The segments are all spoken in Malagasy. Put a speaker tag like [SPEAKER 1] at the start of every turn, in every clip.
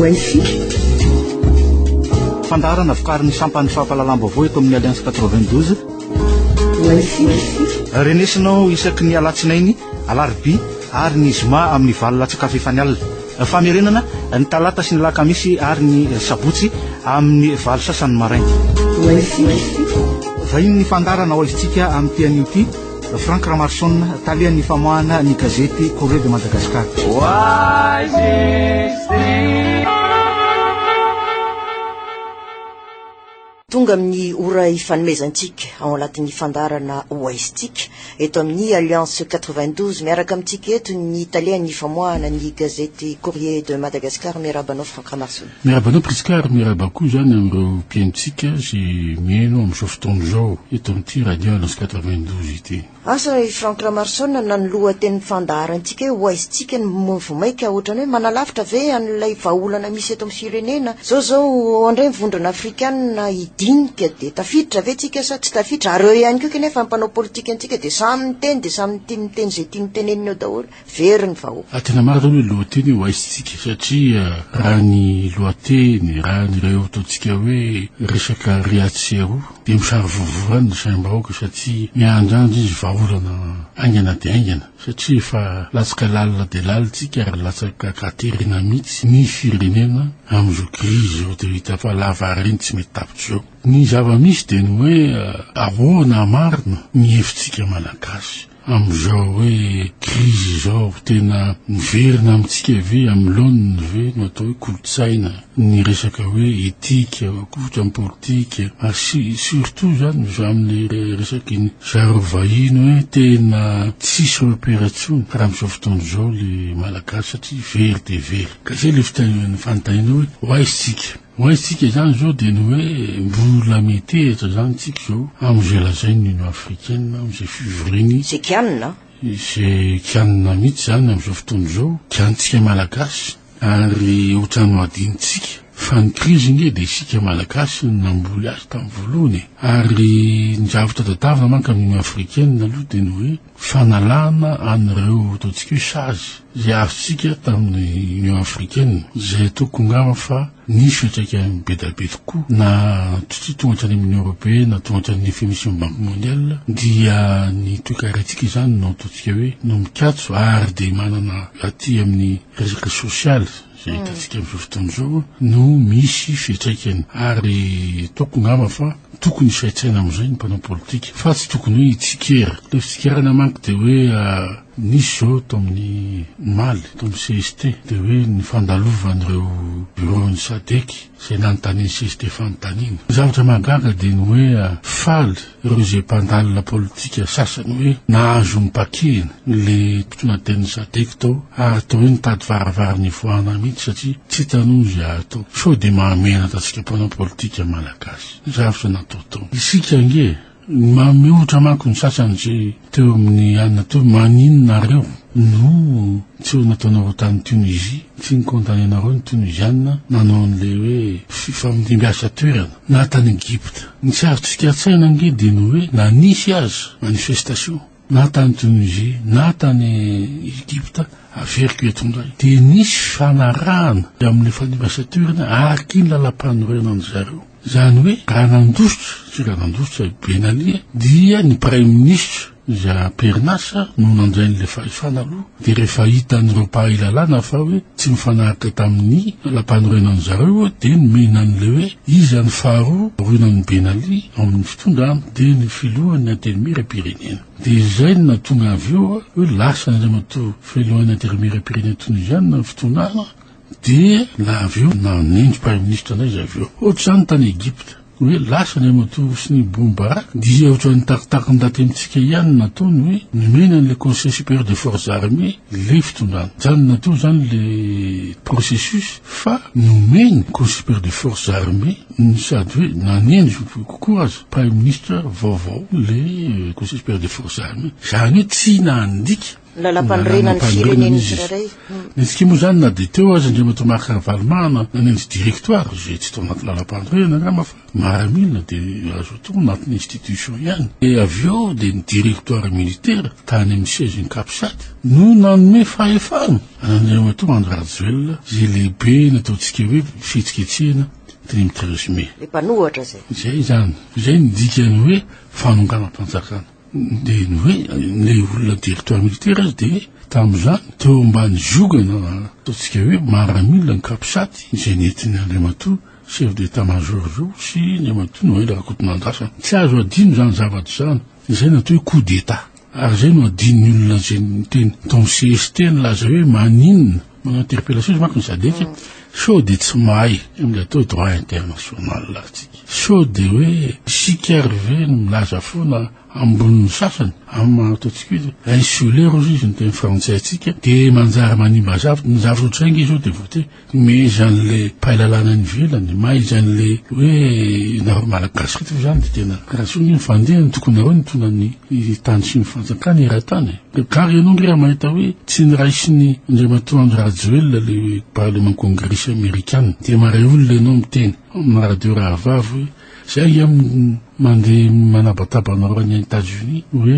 [SPEAKER 1] Ho
[SPEAKER 2] Fandaharana vokarin'ny sampan'ny fampahalalam-baovao eto amin'ny Alliance 92.
[SPEAKER 1] Ho
[SPEAKER 2] Renesinao isaky ny alatsinainy, alarobia ary ny zoma amin'ny valo latsaka fahefany alina. Famerenana ny talata sy ny alakamisy ary ny sabotsy amin'ny valo sasany maraina. Vahinin'ny fandaharana ho aizintsika amin'ity anio ity, Franck Ramarson, talehan'ny famoahana ny gazety Courrier de Madagascar.
[SPEAKER 1] Tonga amin'ny ora ifanomezantsika ao anatin'ny fandaharana Ho Aizintsika eto amin'ny Alliance 92. Miaraka amintsika eto ny talehan'ny famoahana ny gazety Courrier de Madagascar. Miarahaba anao Franck Ramarson.
[SPEAKER 3] Miarahaba anao Prisca ary miarahaba koa izany amin'ireo mpihainontsika izay mihaino amin'izao fotoana izao eto amin'ity Radio Alliance 92 ity.
[SPEAKER 1] Asa i Franck Ramarson na ny lohatenin'ny fandaharantsika hoe ho aizintsika ny vao mainka ohatran'ny hoe manalavitra ve an'ilay vahaolana misy eto amin'ny firenena? Zao zao ao indray ny vondrona afrikanina hidinika dia tafiditra ve tsika sa tsy tafiditra? Ary eo ihany koa kanefa ny mpanao politikantsika dia samy miteny dia samy tia miteny izay tiany tenenina eo daholo. Very ny vahoaka.
[SPEAKER 3] Ary tena marina aloha ny lohateny hoe ho aizintsika satria raha ny lohateny, raha ny ireo ataontsika hoe resaka ry atsy sy aroa dia misarovovoro any ny saim-bahoaka satria miandrandra izy vahaolana haingana dia haingana satria efa latsaka lalina dia lalina tsika ary latsaka katerina mihitsy ny firenena amin'izao krizy izao dia hita fa lavareny tsy mety tapitra izao. Ny zava-misy dia ny hoe ahoana marina ny hevitsika Malagasy Amin'izao hoe krizy izao, tena miverina amintsika ve, amin'ny laoniny ve no atao hoe kolontsaina, ny resaka hoe etika, ohatra amin'ny politika, ary sy surtout izany amin'ilay resaky ny zareo vahiny hoe tena tsisy repère intsony raha amin'izao fotoana izao le Malagasy satria very dia very. Ka izay ilay fanontaniana hoe ho aiza isika? Ho haintsika izany izao dia ny hoe mbola metehitra izany tsika izao amin'izay lazain'ny Union Africaine, amin'izay fivoriany.
[SPEAKER 1] Izay kianina.
[SPEAKER 3] Izay kianina mihitsy izany amin'izao fotoana izao, kianintsika Malagasy ary ohatran'ny ho adinontsika fa ny krizy nge dia isika Malagasy no namboly azy tamin'ny voalohany e! Ary ny zavatra tadiavina manko amin'ny Union Africaine aloha dia ny hoe fanalana an'ireo ataontsika hoe sazy izay azontsika tamin'ny Union Africaine izay ataoko angamba fa nisy fiantraikany be dia be tokoa na tsy tonga hatrany amin'ny Union Européenne na tonga hatrany amin'ny FMI sy ny Banque Mondiale dia ny toekarentsika izany no ataontsika hoe no mikatso ary dia manana aty amin'ny resaka sosialy izay hitantsika amin'izao fotoana izao no misy fiantraikany ary ataoko angamba fa tokony hisaintsaina amin'izay ny mpanao politika fa tsy tokony hoe hitsikera. Ilay fitsikerana manko dia hoe nisy izao tao amin'ny omaly tao amin'ny CST dia hoe ny fandalovan'ireo bureau-n'ny Sadec izay nanontanian'ny CST fanontaniana. Ny zavatra mahagaga dia ny hoe faly ireo izay mpandalina politika sasany hoe nahazo ny paquet le mpitondratenin'ny Sadec tao ary toa hoe nitady varavarana hivoahana mihitsy satria tsy hitany hono izay hatao. Sao dia mahamenatra antsika mpanao politika malagasy ny zavatra natao tao. Isika ange Mameotra manko ny sasany izay teo amin'ny anona teo, maninona nareo no tsy ho nataonareo tany Tunisie, tsy ni-condamner-nareo ny Tunisiana nanao an'ilay hoe fifamdimbiasa toerana, na tany Egypte. Ny tsy azontsika an-tsaina ange dia ny hoe na nisy aza manifestation na tany Tunisie na tany Egypte, averiko eto indray, dia nisy fifanarahana amin'ilay fandimbiasa toerana araky ny lalam-panorenan'ny zareo. Izany hoe raha nandositra, tsy raha nandositra i Ben Ali dia ny praiminisitra izay am-perinasa no nandray an'ilay fahefana aloha, dia rehefa hitan'ireo mpahay lalàna fa hoe tsy mifanaraka tamin'ny lalam-panorenan-dry zareo dia nomena an'ilay hoe iza ny faharoa aorianan'i Ben Ali ao amin'ny fitondrana, dia ny filohan'ny antenimieram-pirenena. Dia izay no nahatonga avy eo hoe lasa Andriamatoa filohan'ny antenimieram-pirenena tonizianina ny fitondrana, Dia na avy eo nanendry praiminisitra indray izy avy eo. Ohatr'izany tany Egypta. Hoe lasa ny Andriamatoa Hosni Moubarak dia ohatran'ny takitakin-daty amintsika ihany no nataony hoe nomena an'ilay Conseil supérieur des forces armées ilay fitondrana. Nijanona teo izany ilay processus fa nomeny Conseil supérieur des forces armées no sady hoe nanendry kokoa aza praiminisitra vaovao ilay Conseil supérieur des forces armées. Izany hoe tsy nandika.
[SPEAKER 1] Lalàmpanorenan'ny firenena tsirairay.
[SPEAKER 3] Ny antsika moa izany na dia teo aza Andriamatoa Marc Ravalomanana nanendry directoire izay tsy tao anaty lalàmpanorenana angamba fa miaramila dia azo atao anatin'ny institution ihany. Dia avy eo dia ny directoire militaire tany amin'ny siège-n'ny Capsat no nanome fahefana an'Andriamatoa Andry Rajoelina izay lehibe nataontsika hoe fihetsiketsehana teny amin'ny 13 mai.
[SPEAKER 1] Ilay mpanohatra izay.
[SPEAKER 3] Izay izany. Izay no dikan'ny hoe fanonganam-panjakana. Dia ny hoe ilay olona directoire militaire aza dia tamin'izany teo ambany ziogana ataontsika hoe maramila ny capsat izay nentin'ny Andriamatoa chef d'état major izao sy Andriamatoa Noël Rakotonandrasana. Tsy azo adino izany zavatra izany. Izay no atao hoe coup d'état. Ary izay no adinon'ny olona izay niteny tao amin'ny CST nilaza hoe maninona manao interpellation izy manko ny SADC sao dia tsy mahay amin'ilay atao hoe droit international tsika. Sao dia hoe isika ary ve no milaza foana ambonin'ny sasany amin'ny maha ataontsika hoe insulaire hozy izy ny teny frantsay antsika dia manjary manimba zavatra. Ny zavatra ohatr'izay ange izao dia voatery mahaiza an'ilay mpahay lalàna any ivelany, mahaiza an'ilay hoe nareo Malagasy reto ve izany dia tena raha sao ny fandehany tokony nareo nitondra ny tany sy ny fanjakana eran-tany e. Gaga ianao nge raha mahita hoe tsy niraisin'i Andriamatoa Andry Rajoelina ilay parlement kongresy amerikana dia maray olona ianao miteny amin'ny radio rahavavy hoe zay ange mandeha manabataba anareo any Etats-Unis hoe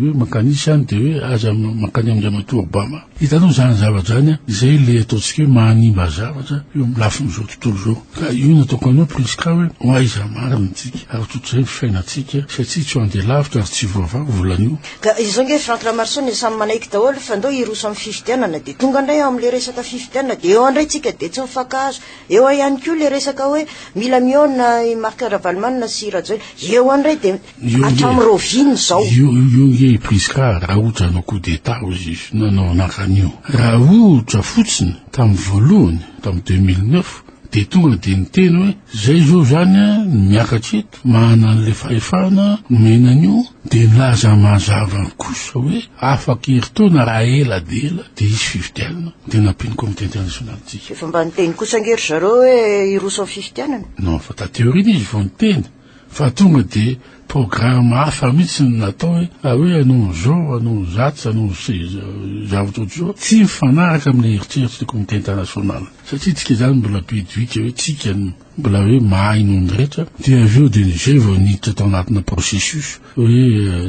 [SPEAKER 3] hoe mankany iza any dia hoe aza mankany amin'Andriamatoa Obama. Hitanao izany zavatra izany an, izay ilay ataontsika hoe mahanimba zavatra eo amin'ny lafin'izao tontolo izao. Ka io no ataoko anao Prisca hoe ho aiza marina isika ary ohatrohatr'izay ny fiainantsika satria tsy ho andeha lavitra ary tsy voavaha volana io.
[SPEAKER 1] Ka izao nge Franck Ramaroson e, samy manaiky daholo fa ndao hiroso amin'ny fifidianana dia tonga indray ao amin'ilay resaka fifidianana dia eo indray tsika dia tsy mifankahazo. Eo ihany koa ilay resaka hoe mila mihaona i Marc Ravalomanana sy Rajoelina. Eo indray dia hatramin'ny raoviana izao.
[SPEAKER 3] Io io nge i Prisca raha ohatra hanao coup d'état hozy izy nanao an'io. Raha ohatra fotsiny tamin'ny voalohany tamin'ny 2009 dia tonga dia niteny hoe zay zao zany a miakatra eto manana an'ilay fahefana nomena an'io dia nilaza mazava kosa hoe afaka herintaona raha ela dia ela dia hisy fifidianana dia nampian'ny comité international tsika.
[SPEAKER 1] Efa mba niteny kosa ange ry zareo hoe hiroso amin'ny fifidianana.
[SPEAKER 3] Non, fa taty aoriana izy vao niteny fa tonga dia programme hafa mihitsy no natao hoe raha hoe hanao an'izao, hanao an'izatsy, hanao zavatra ohatr'izao, tsy mifanaraka amin'ny eritreritry ny comité international. Satria tsika izany mbola be doika hoe tsika no mbola hoe mahay noho ny rehetra, dia avy eo dia izay vao niditra tao anatina processus hoe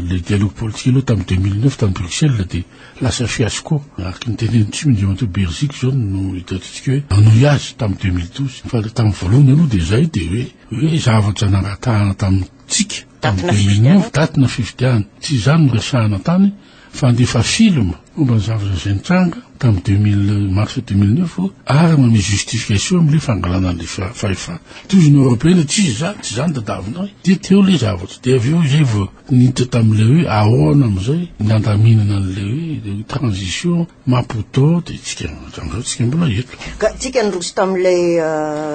[SPEAKER 3] le dialogue politique aloha tamin'ny 2009 tany Bruxelles dia lasa fiasco. Araka ny tenenin'i Tsimo Andriamatoa Beriziky izao no hitantsika hoe nanohy azy tamin'ny 2012 fa tamin'ny voalohany aloha dia izay dia hoe hoe zavatra nangatahana tamintsika tamin'ny 2009 datina fifidianana. Tsy izany no resahana tany fa handefa film momba ny zavatra izay nitranga tamin'ny 2000 mars 2009 ary manome justification amin'ilay fangalana an'ilay fahefana. Toy ny Européenne tsy izany, tsy izany tadiavinay. Dia teo ilay zavatra. Dia avy eo izay vao niditra tamin'ilay hoe ahoana amin'izay ny handaminana an'ilay hoe transition Maputo dia tsika hatramin'izao tsika mbola eto.
[SPEAKER 1] Ka tsika niroso tamin'ilay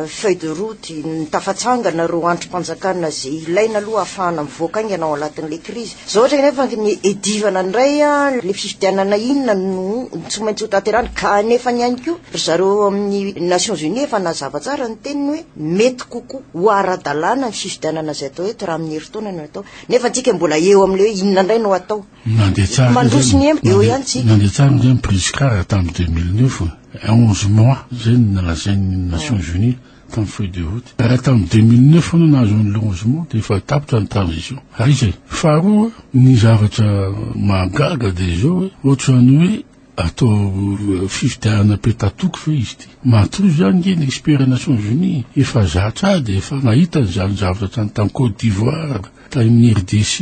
[SPEAKER 1] feuille de route nitafatsangana ireo andrim-panjakana izay ilaina aloha ahafahana mivoaka haingana ao anatin'ilay krizy. Izao ohatra nefa ny edivana indray ilay fifidianana inona no tsy maintsy ho tanterahana kanefa ihany koa ry zareo ao amin'ny Nations Unies efa nazava tsara ny teniny hoe mety kokoa ho ara-dalàna ny fifidianana izay atao eto raha amin'ny herintaona no atao nefa tsika mbola eo amin'ilay hoe inona indray no atao.
[SPEAKER 3] Nandeha tsara
[SPEAKER 1] Mandroso ny hemboka eo ihany tsika.
[SPEAKER 3] Nandeha tsara indray ny Priscar tamin'ny 2009, 11 mois izay no nolazain'ny Nations Unies tamin'ny feuille de route. Raha tamin'ny 2009 no nahazo an'ilay 11 mois dia efa tapitra ny transition. Ary izay. Faharoa, ny zavatra mahagaga dia izao hoe ohatran'ny hoe atao fifidianana petatoko ve izy ity? Matoa izany nge ny expert Nations Unies efa zatra ady, efa nahita an'izany zavatra tany tany Côte d'Ivoire, tany amin'ny RDC.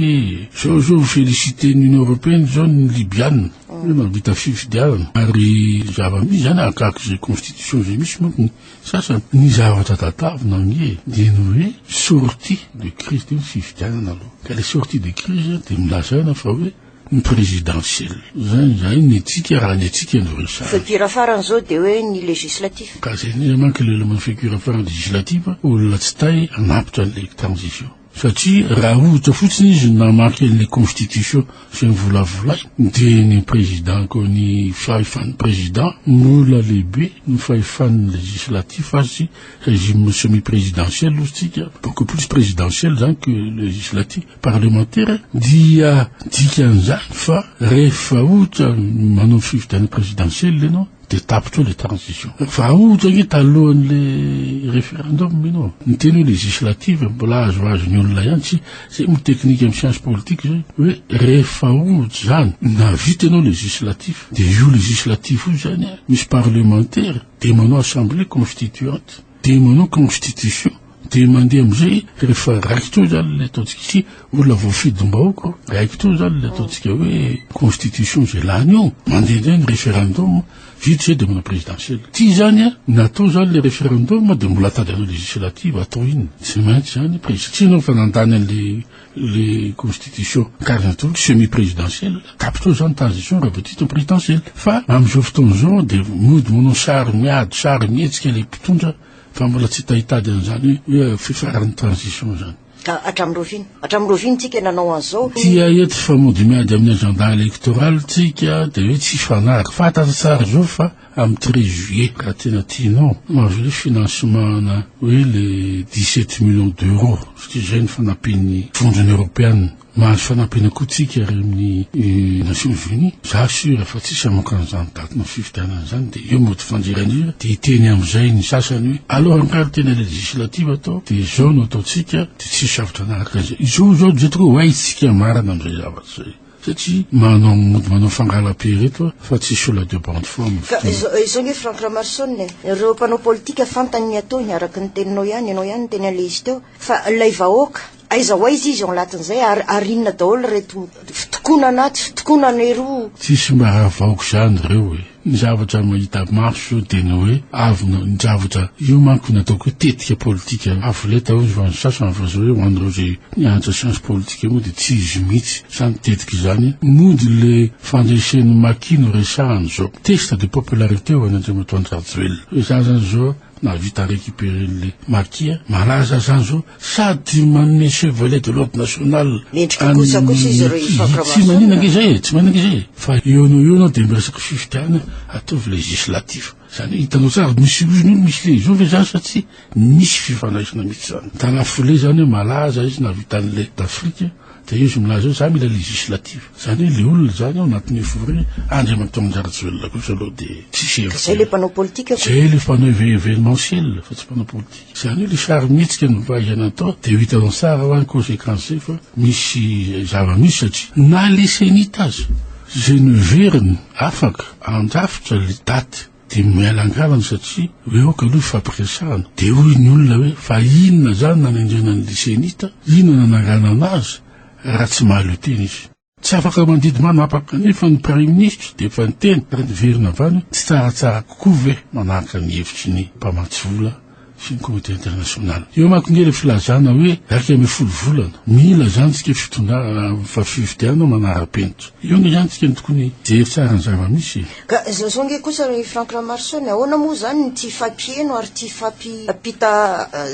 [SPEAKER 3] Zao zao félicité ny Union Européenne zao ny Libyana hoe nahavita fifidianana. Ary zava-misy izany arakaraka izay constitution izay misy manko ny sasany. Ny zavatra tadiavina ange dia ny hoe sortie de crise, dia ny fifidianana aloha. Ka ilay sortie de crise dia milazaina fa hoe ny présidentielle. Zay zay ny antsika raha ny antsika no resahana.
[SPEAKER 1] Fekira farany zao dia hoe ny législatif.
[SPEAKER 3] Ka zay indrindra manko ilay olona manao fekira farany législative, olona tsy tay hanapitra an'ilay transition. Satria raha ohatra fotsiny izy no namaky an'ilay constitution izay novolavolainy dia ny président ko ny fahefan'ny président mbola lehibe ny fahefan'ny législatif azy régime semi présidentiel ozy tsika beaucoup plus présidentiel zany que législatif parlementaire dia dikan'izany fa rehefa ohatra manao fifidianana présidentiel ianao Dia tapitra eo le transition. Fa ohatra ange talohan'le référendum ianao niteny hoe législative mbola azoazon'ny olona ihany tsy zay moa technique amin'ny science politique zay hoe rehefa ohatra zany nahavita ianao législatif dia io législatif io zany misy parlementaire dia manao assemblée constituante dia manao constitution Dia mandeha amin'izay rehefa raikitra eo izany ilay ataontsika ity olona voafidim-bahoaka, raikitra eo izany ilay ataontsika hoe constitution izay lany eo, mandeha indray ny référendum, vita izay dia manao présidentielle. Ity izany an, natao izany ilay référendum dia mbola tady hanao législative, atao inona? Tsy maintsy izany président, satria ianao efa nandany an'ilay le constitution quarante roa semi présidentielle, tapitra eo izany transition raha vao tsy hita présidentielle. Fa amin'izao fotoana izao dia mody manao sary miady, sary mihetsika ilay mpitondra, Fa mbola tsy hita hitady an'izany hoe fifaran'ny transition izany.
[SPEAKER 1] Ka hatramin'ny rahoviana? Hatramin'ny rahoviana tsika nanao an'izao?
[SPEAKER 3] Tia eto fa mody miady amin'ny agenda électoral tsika dia hoe tsy hifanaraka. Fantatra tsara izao fa amin'ny 13 juillet raha tena tianao mahazo hoe financement-na hoe le 17 millions d'euros satria izay ny fanampian'ny vondrona eoropeana. Mahazo fanampiana koa tsika ary amin'ny Nations Unies, za sur fa tsisy hamoaka an'izany daty-na fifidianana izany dia eo mody fandriran'ira dia hiteny amin'izay ny sasany hoe aleo angaha tena législative atao dia izao no ataontsika dia tsisy zavatra hanaraka an'izay. Izao izao dia tokoa ho haintsika marina amin'izay zavatra izay satria manao mody manao fangalam-pe ireto fa tsisy olona de bonne foi amin'ny
[SPEAKER 1] Ka
[SPEAKER 3] fotoana.
[SPEAKER 1] izao izao nge Franck Ramaroson e, ireo mpanao politika fantany ny ataony araka ny teninao ihany, ianao ihany niteny an'ilay izy teo, fa ilay vahoaka, Aiza ho aiza izy ao anatin'izay ary ary inona daholo ireto fitokonana atsy fitokonana eroa.
[SPEAKER 3] Tsisy mba havaoko izany ireo e! Ny zavatra mahita maso zao dia ny hoe avy ny zavatra io manko ny ataoko hoe tetika politika avo lenta hozy ho an'ny sasany fa zao hoe ho an'ireo izay nianatra science politique moa dia tsy izy mihitsy izany tetika izany mody le fandresen'ny Maki no resahany zao test de popularité ho an'Andriamatoa Andry Rajoelina hoe za zany zao nahavita récupérer an'le Maki malaza zany zao Sady manome chevalier de l'ordre national
[SPEAKER 1] Mendrika kosa kosa izy ireo
[SPEAKER 3] an'i Tsy manina ange zay e, tsy manina ange zay e. Fa eo no eo anao dia miresaka fifidianana, ataovy législatif. Zany hoe hitanao tsara, misy ozona io, misy le izao ve zany sa tsy misy fifandraisana mihitsy zany. Dans la foulée zany hoe malaza izy nahavita an'ilay d'Afrique, dia izy milaza hoe za mila législatif. Zany hoe le olona zany ao anatin'ny euphorie, Andriamatoa Andry Rajoelina kosa aloha dia tsisy
[SPEAKER 1] hevitra. Zay le mpanao politika ko.
[SPEAKER 3] Zay le mpanao événementiel fa tsy mpanao politika. Izany hoe le sarimihetsika no fahaizana atao dia ho hitanao tsara hoa ny conséquence fa misy zava-misy satria na le cenit aza izay noheveriny afaka handrafitra le daty dia mialangalana satria hoe aoka aloha hifampiresahana dia hoy ny olona hoe fa inona izany nanendrena an'le cenit, inona nananganana azy raha tsy mahaleo tena izy. Tsy afaka mandidy manapaka anefa ny Praiminisitra dia efa niteny ary niverina avy any hoe tsy tsaratsara kokoa ve manaraka ny hevitry ny mpamatsy vola sy ny comité international. Eo manko nge le filazana hoe 11 volana, mila izany tsika fitondrana fa fifidianana manara-penitra. Eo nge izany tsika no tokony hijery tsara ny zava-misy e.
[SPEAKER 1] Ka zao zao nge kosa ry Franck Ramaroson, ahoana moa izany ny tsy hifampiheno ary tsy hifampita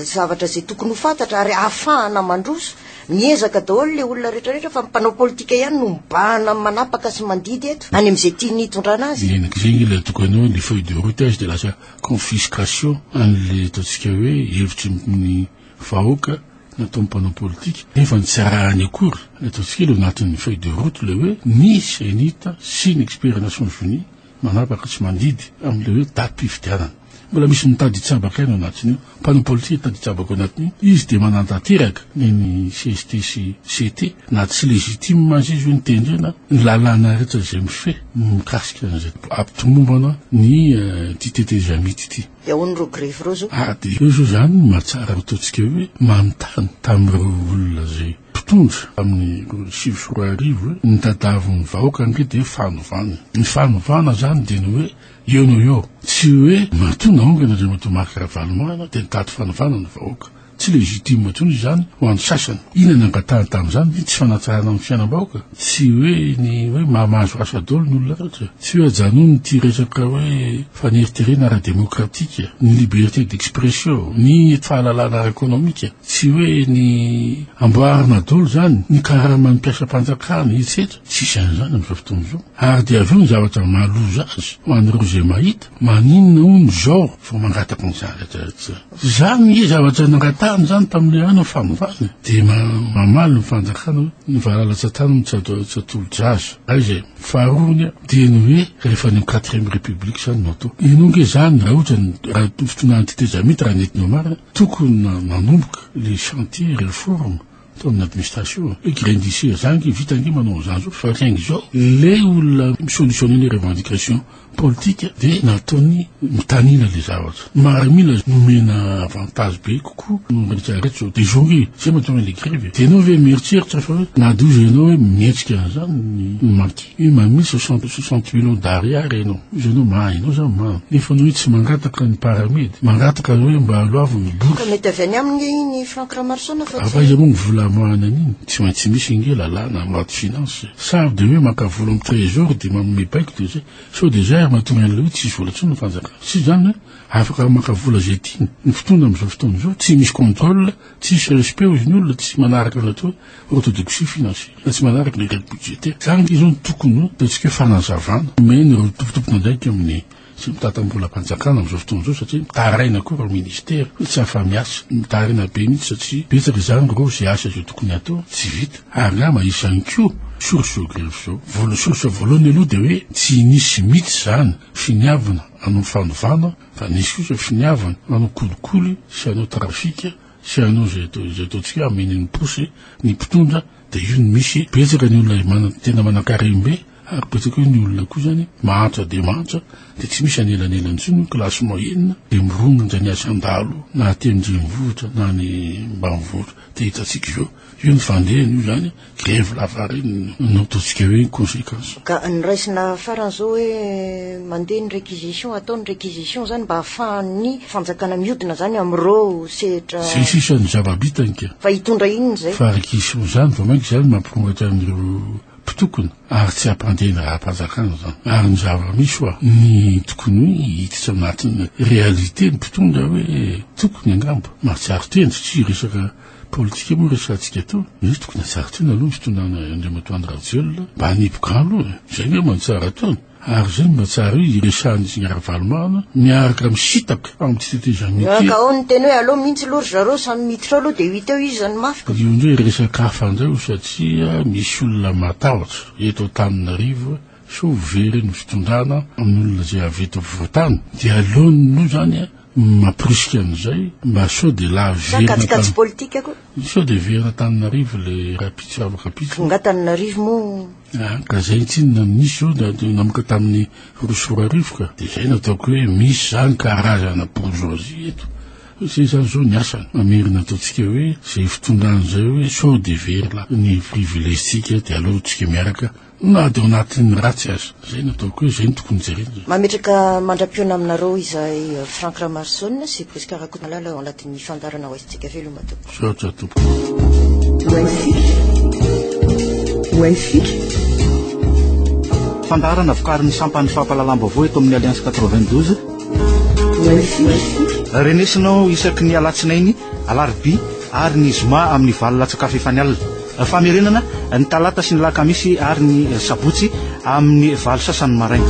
[SPEAKER 1] zavatra izay tokony ho fantatra ary ahafahana mandroso Miezaka daholo le olona rehetra rehetra fa ny mpanao politika ihany no mibahana manapaka sy mandidy eto any amin'izay tiany hitondrana azy.
[SPEAKER 3] Eny, zay nge le ataoko anao hoe le feuille de route azy de lasa confiscation an'le ataontsika hoe hevitry ny vahoaka nataon'ny mpanao politika nefa ny tsy arahany akory le ataontsika hoe le anatin'ny feuille de route le hoe ny CENIT sy ny expert Nations Unies Manapaka sy mandidy amin'ilay hoe datim-pifidianana. Mbola misy mitady hitsabaka aina ao anatin'io. Mpanao politika mitady hitsabaka ao anatin'io. Izy dia manatanteraka ny ny cst sy CT na tsy légitime aza izy hoe nitendrena ny lalàna rehetra izay mifehy mikasika an'izay hampitomombana ny ity tetezamita ity.
[SPEAKER 1] Dia ahoana ireo grevy ireo zao?
[SPEAKER 3] Ah dia eo zao izany no mahatsara ataontsika hoe manontany tamin'ireo olona izay mpitondra tamin'ny 2009 hoe ny tadiavin'ny vahoaka ange dia fanovana. Ny fanovana izany dia ny hoe eo no eo. Tsy hoe matoa naongana Andriamatoa Marc Ravalomanana dia nitady fanovana ny vahoaka. Tsy légitime intsony izany ho an'ny sasany. Inona no angatahany tamin'izany? Ny tsy fanatsarana ny fiainam-bahoaka? Tsy hoe ny hoe mahazo asa daholo ny olona rehetra? Tsy hoe ajanony ity resaka hoe faneriterena ara-demokratika, ny liberté d'expression, ny fahalalahana ara-ekonomika? Tsy hoe ny amboarina daholo izany ny karaman'ny mpiasam-panjakana, etsetra? Tsisy an'izany amin'izao fotoana izao. Ary dia avy eo ny zavatra mahaloza azy ho an'ireo izay mahita, maninona hono izao vao mangataka an'izany rehetra rehetra izany? Izany nge zavatra nangatahany izany tamin'ilay andro fanovana e! Dia mamaly ny fanjakana hoe ny valala tsy atany no tsy atolo-jaza. Aiza e! Faharoa anie dia ny hoe rehefa any amin'ny quatrième république izany no atao. Ianao nge izany raha ohatra ny raha fitondrana tetezamita raha nentinao marina, tokony nanomboka le chantier réforme tao amin'ny administration hoe grandissez zany nge vita nge manao an'izany zao fa saingy zao le olona mi-solutionner les revendications politique de nataony mitanila le zavatra maramila nomena avantage be kokoa no rehetra rehetra zao de zao nge zay mahatonga le grevy de enao ve mieritreritra fa hoe na de ozy enao hoe mihetsika an'izany ny maty hoe manome 60 millions d'ariary enao izy enao mahay enao zany maha nefa anao hoe tsy mangataka ny paramedy mangataka hoe mba aloavy ny bourse
[SPEAKER 1] Ka mety avy any aminy iny Franck Ramarosaona fa
[SPEAKER 3] tsy.
[SPEAKER 1] Fa
[SPEAKER 3] aiza moa ny vola amoahana an'iny? Tsy maintsy misy ange lalàna loi de finance. Sary de hoe maka vola amin'ny trésor de manome baiko de zay. Sao de zay ary mahatonga an'ilay hoe tsisy vola intsony ny fanjakana. Tsy izany hoe afaka maka vola zay tiany. Ny fitondra amin'izao fotoana izao tsy misy contrôle, tsisy respect hozy ny olona, tsy manaraka ny atao hoe orthodoxie financière, tsy manaraka ny règle budgétaire. Zany ange izao no tokony ho ataontsika hoe fanazavana omena ireo tompon'andraikitra amin'ny Tsy mitantam-bolam-panjakana amin'izao fotoana izao satria mitaraina koa ireo ministera hoe tsy afa-miasa. Mitaraina be mihitsy satria betsaka izany ireo izay asa izay tokony hatao tsy vita. Ary angamba izany koa source izao grevy izao. Voalohany source voalohany aloha dia hoe tsy nisy mihitsy izany finiavana hanao fanovana fa nisy kosa finiavana hanao kolikoly sy hanao trafika sy hanao izay atao izay ataontsika hoe hameno ny paosy ny mpitondra dia io no misy. Betsaka ny olona manana tena manankarem-be Ary betsaka hoe ny olona koa zany mahantra dia mahantra dia tsy misy anelanelany intsony ny classe moyenne dia mirongatra ny asan-dahalo na aty an-drenivohitra na any ambanivohitra dia hitantsika izao io ny fandehany io zany grevy lavareny no ataontsika hoe conséquence.
[SPEAKER 1] Ka ny raisina farany zao hoe mandeha ny réquisition, atao ny réquisition zany mba ahafahan'ny fanjakana mihodina zany amin'ireo sehatra.
[SPEAKER 3] Zay sisa ny zava-bitany ka.
[SPEAKER 1] Fa hitondra inona izay?
[SPEAKER 3] Fa réquisition zany vao mainka zany mampirongatra an'ireo mpitokona ary tsy hampandeha ny raharaham-panjakana izany. Ary ny zava-misy hoa, ny tokony hoe hiditra anatin'ny réalité ny mpitondra hoe tokony angamba mahatsiaro tena, satria resaka politika moa resahantsika teo, hoe tokony hahatsiaro tena aloha ny fitondrana Andriamatoa Andry Rajoelina mba haniboka aloha e! Izay angamba no tsara ataony. Ary izay no mba tsara hoe iresahan'i Ravalomanana miaraka misitaka amin'ity tetezamita ity.
[SPEAKER 1] Ka ao ny teny hoe aleo mihitsy aloha ry zareo samy miditra ao aloha dia ho hita eo iza no mafy ka.
[SPEAKER 3] Io indray resaka hafa indray io satria misy olona matahotra eto Antananarivo sao ho very ny fitondrana amin'ny olona izay avy eto afovoantany dia aleony aloha izany mamporisika an'izay mba sao dia laha
[SPEAKER 1] Sa
[SPEAKER 3] verina
[SPEAKER 1] kajikajy
[SPEAKER 3] tany
[SPEAKER 1] politika koa.
[SPEAKER 3] sao dia verina Antananarivo le rapitso afaka-pitso.
[SPEAKER 1] Nga Antananarivo moa.
[SPEAKER 3] Ah, ka zay tsinona no nisy zao da nanomboka tamin'ny 2002 ka. Dia zay no ataoko hoe misy zany karazana bourgeoisie eto. Zay zany zao ny asany. Mamerina ataontsika hoe zay fitondrana zay hoe sao dia very la ny privilège-tsika dia aleo tsika miaraka na dia ao anatin'ny ratsy aza. Zay no ataoko hoe zay no tokony jerena.
[SPEAKER 1] Mametraka mandra-pihaona aminareo izahay Franck Ramaroson sy Prisca Rakotomalala ao anatin'ny fandaharana Ho Aisintsika Veloma tompoko.
[SPEAKER 3] Misaotra tompoko.
[SPEAKER 2] Fandaharana vokarin'ny sampan'ny fampahalalam-baovao eto amin'ny Alliance 92. Renesinao isaky ny alatsinainy, alarobia ary ny zoma amin'ny valo latsaka fahefany alina. Famerenana ny talata sy ny lakamisy ary ny sabotsy amin'ny valo sasany maraina.